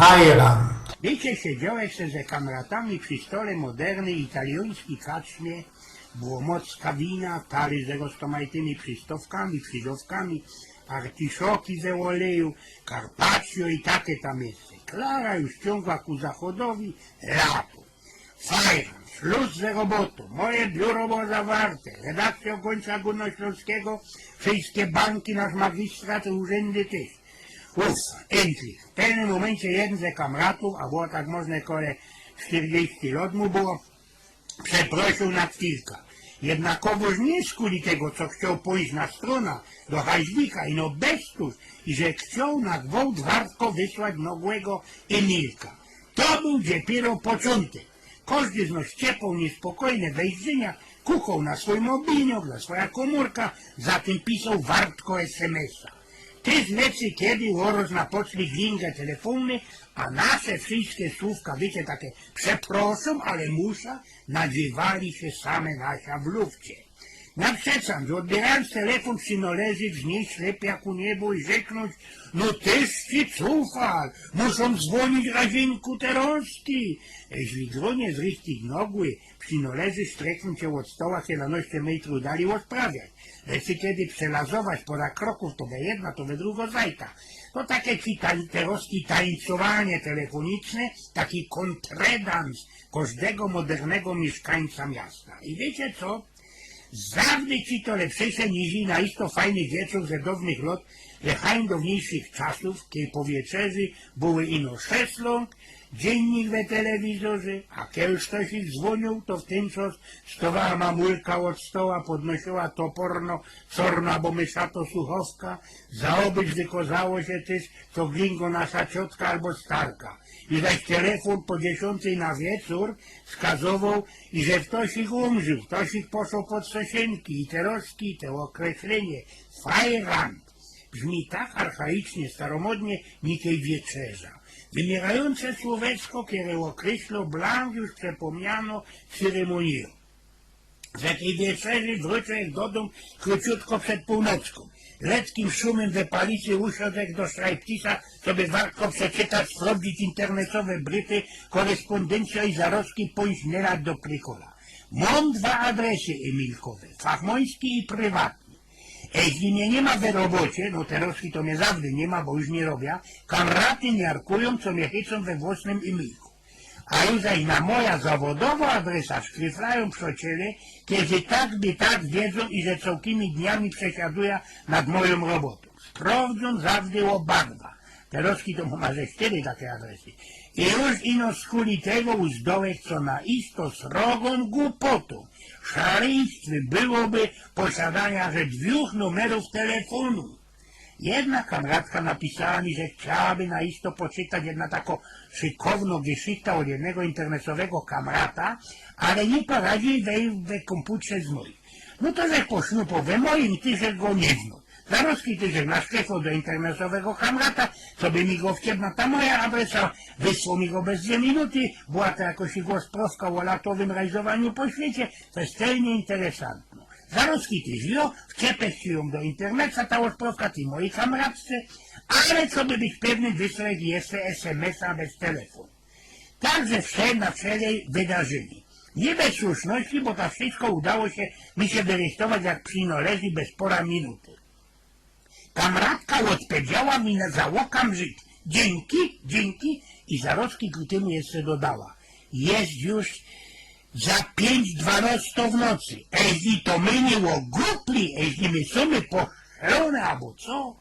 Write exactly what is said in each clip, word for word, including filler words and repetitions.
Ajran. Wiecie, siedziałech se ze kamratami przi stole w modernyj italiońskij kaczmie. Było mocka wina, talyż ze roztomajtymi przistowkami, krzyżowkami, artiszoki we ôleju, carpaccio i take tam jeszcze. Klara już ciōngła ku zachodowi, lato. Fajran, szlus ze robotōm, moje biuro było zawarte, redakcyjŏ Gońca Górnośląskiego, wszyjske banki, nasz magistrat, urzyndy tyż. Uf, endlich. W pewnym momencie jedyn ze kamratōw, a było tak może kole sztyrdziści lot mu było, przeprosył na chwilka. Jednakowōż niy skuli tego, co chcioł pōńść na strōna do Haźwika, ino bez tuż, i że chcioł na gwołt wartko wysłać nogłego Emilka. To bōł dopiyro poczōntek. Kożdy z nos ciepło, niespokojne wejrzynia kukoł na swōj mobilniok, na swoja kōmōrka, za tym pisoł wartko S M S-a. Tyż lecy kedy ôroz napoczli glingać telefōny, a nasze wszyjske słōwka, wiycie, take „przeprosōm, ale musza”, nadziywali sie same na sia w lufcie. Na przecam, że ôdbiyrajōnc telefōn, przinŏleży wznieś lepiej jak u niebo i rzeknōńć: „No tyż ci cufal, muszōm zwōnić razinku Teroski”. Jeźli gronie z richtig nogły, przinŏleży sztreknōńć sie ôd stoła, siedymnŏście mejtrōw dalij ôdprawiać. Lecy kedy przelazować pora krokōw, to we jedna, to we drugo zajka. To take ci tań-, Teroski tańcowanie telefōniczne, taki kōntredans kożdego modernego miyszkańca miasta. I wiycie co? Zawdy ci to lepsze niźli na isto fajny wieczōr ze downych lot, ze hańdowniyjszych czasōw, kej po wieczerzy były ino szezlōng, dziynnik we telewizorze, a kej już ftoś zwōniōł, to w tyn czas stŏwała mamulka ôd stoła, podnosyła toporno corno abo myszato suchowka, zaobycz wykazało sie tyż, co glingo nasza ciotka abo starka. I zaś telefōn po dziesiōntyj na wieczōr wskazowoł, iże ftoś ich umrził, ftoś ich poszoł pod sosynki i Teroski to ôkreślynie Fajran brzmi tak archaicznie, staromodnie, nikej wieczerza. Wymiyrajōnce słōweczko, kere ôkreślo blank już przepōmnianõ ceremonijŏ. Ze tyj wieczerzy wrōcōł do dōm króciutko przed pōłnockōm. Letkim szumym we palicy usiŏdł do szrajpcisa, coby wartko przeczytać, sprawdzić internetowe bryty, korespōndyncjŏ i zarozki pōńść nylać do Prykola. Mōm dwa adresy Emilkowe, fachmōński i prywatny. Jeźli mie niy ma we robocie, no Teroski to mie zawdy niy ma, bo już niy robia, kamraty miarkujōm, co mie chycōm we włosnym Emilku. A już zaś na moja zawodowŏ adresa szkryflajōm przŏciele, kerzy tak by tak wiedzōm, iże cołkimi dniami przesiadujã nad mojōm robotōm. Sprŏwdzōm zawdy ôbadwa. Teroski to mōm aże sztyry take adresy. I już ino skuli tego uzdołech, co na isto srogōm głupotōm, szaleństwym byłoby posiadanie aże dwōch numerōw telefōnu. Jedna kamratka napisała mi, że chciałaby na isto poczytać jedna tako szykowno geszichta ôd jednego internetowego kamrata, ale niy poradzi we, we kōmputrze z mojim. No to żech posznupoł we mojim, tyż żech go niy znōm. Zarozki tyż żech naszkryfoł do internetowego kamrata, coby mi go wciepnōł na ta moja adresa, wysłoł mi go bez dwie minuty, była to jakoś jego sprŏwka ô latowym rajzowaniu po świecie, to je celnie interesantno. Zarozki tyż jŏ wciepech si jōm do interneta, ta sprŏwka tyj mojij kamratce, ale coby być pewnym, wysłech jeszcze S M S-a bez telefōn. Tak że wszelako wydarzynie. Niy bez słuszności, bo to wszysko udało sie mi sie wyrychtować jak przinŏleży bez pora minuty. Kamratka ôdpowiedziała mi na za ôkamrzyk: „Dziynki, dziynki”, i zarozki ku tymu jeszcze dodała: „Je już za piyńć dwanŏsto w nocy, a jeźli to my niy ôgupli, a jeźli my sōmy poszalōne abo co?”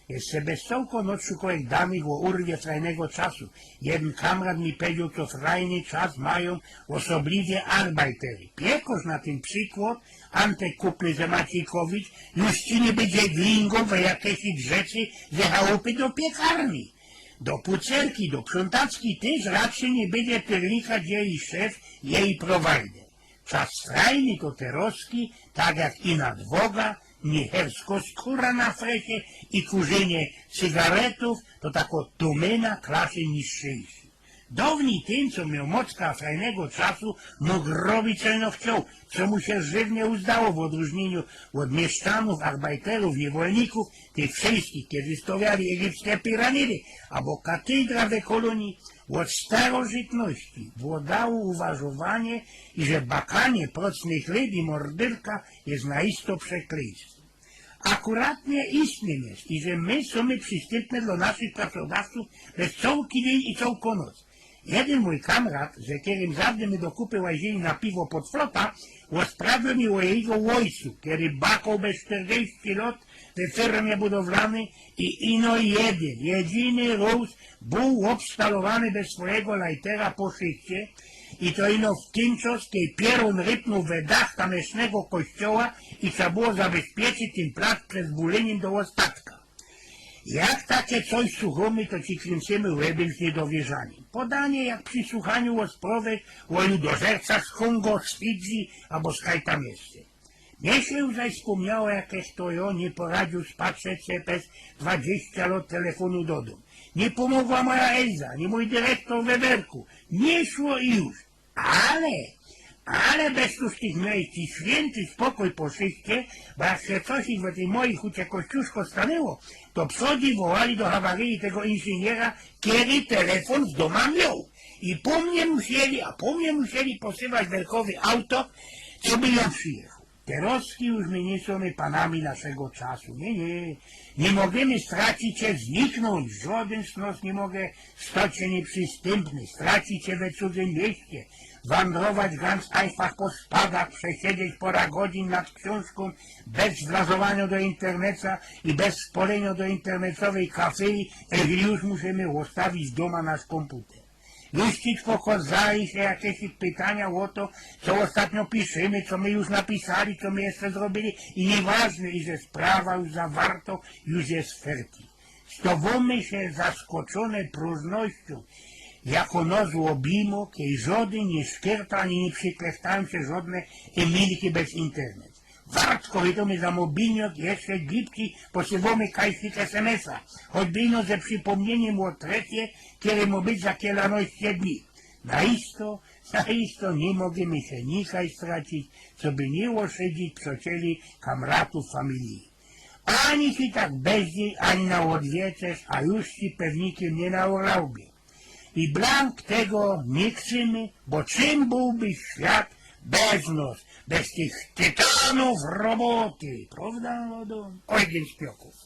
Jeszcze bez cołkõ noc szukołech danych ô urwie frajnego czasu. Jedyn kamrat mi powiedzioł, co frajny czas majōm ôsobliwie arbajtery. Piekŏrz na tyn przikłŏd, Antek Kupny ze Maciyjkowicz, już ci niy bydzie glingōm we jakeś rzeczy ze chałupy do piekarni, do pucerki, do prziōntacki tyż raczyj niy bydzie pyrnika, gdzie jeji szef, jeji prowajder. Czas frajny to Teroski, tak jak i nadwoga, niechebsko skōra na fresie i kurzynie cygaretōw, to tako dōmyna klasy niższyjszyj. Downij tyn, co mioł mocka frajnego czasu, mōg robić, co ino chcioł, co mu sie żywnie uzdało, w ôdrōżniynio ôd mieszczanōw, arbajterōw, niywolnikōw, tych wszyskich, kerzy stawiali egipskie piramidy abo katedra we Kolōnii. Ôd starożytności włŏdało uważowanie, iże bakanie procnych ryb i mordyrka je naisto przekleństwym. Akuratnie istnym je, iże my sōmy przistympne dlŏ naszych pracodawcōw bez cołki dziyń i cołkõ noc. Jedyn mōj kamrat, ze kerym zawdy my do kupy łazili na piwo pod flota, ôsprawdzōł mi ôjego ôjcu, kery bakoł bez sztyrdziści lŏt we firmie budowlanyj i ino jedyn, jedyny rŏz bōł ôbstalowany bez swojigo lajtera po szyście, i to ino w tyn czas, kej piorōn rypnōł we dach tamysznego kościoła i trzeba było zabezpieczyć tyn plac przed zbōlynim do ôstatka. Jak take coś słuchōmy, to ci kryncymy łebym z niydowierzaniym. Podanie jak przi słuchaniu ôsprŏwy ôludożerca z Kongo, z Fidżi abo z kaj tam jeszcze. Mie sie już zaś spōmniało, jakeś to jŏ niy poradziōł spatrzeć sie bez dwadziścia lŏt telefōnu do dōm. Niy pōmogła moja Elza, ani mōj dyrektōr we werku. Niy szło i już. Ale, ale bez już tych miyjś i świynty spokōj po szyście, bo jak sie coś ich we tyj mojij hucie kościuszko stanyło, to przodzi wołali do hawaryji tego inżyniera, kery telefōn w dōma mioł. I po mie musieli, a po mie musieli posywać werkowy auto, coby jŏ przijechoł. Terŏzki już my niy sōmy panami naszego czasu. Niy, niy. Niy możymy stracić sie, zniknōńć. Żŏdyn z nŏs niy może stŏć sie niyprzystympny, stracić sie we cudzym mieście, wandrować ganz einfach po spadach, przesiedzieć pora godzin nad ksiōnżkōm bez wlazowaniŏ do interneca i bez spŏlynio do internecowyj kafyji, jeźli już musimy ôstawić dōma nasz kōmputer. Jeźli pokŏzali sie jakeś pytania ô to, co ôstatnio piszymy, co my już napisali, co my jeszcze zrobiyli i niyważne, iże sprawa już zawarto, już je fertij. Stŏwōmy sie zaskoczōne prōżnościōm, jako nŏs ôbijmŏ, kej żŏdyn niy szkyrta ani niy przyklechtajōm sie żŏdne emilki bez internet. Wartko, witōmy za mobilniŏk, jeszcze gibki posywōmy kajsik S M S-a, choćby ino ze przipōmniyniym ô trecie, kery mŏ być za kielanŏście dni. Naisto, naisto niy możymy sie nikaj stracić, coby niy ôszydzić przŏcieli, kamratōw, familiji. Ani sie tak bez dziyń, ani na ôdwieczerz, a już sie pewnikiym niy na ôraubie. I blank tego niy krzymy, bo czym bōłby świat bez nŏs, bez tych tytanōw roboty, prŏwda, Ôdōm? Ojgyn z Piŏkōw.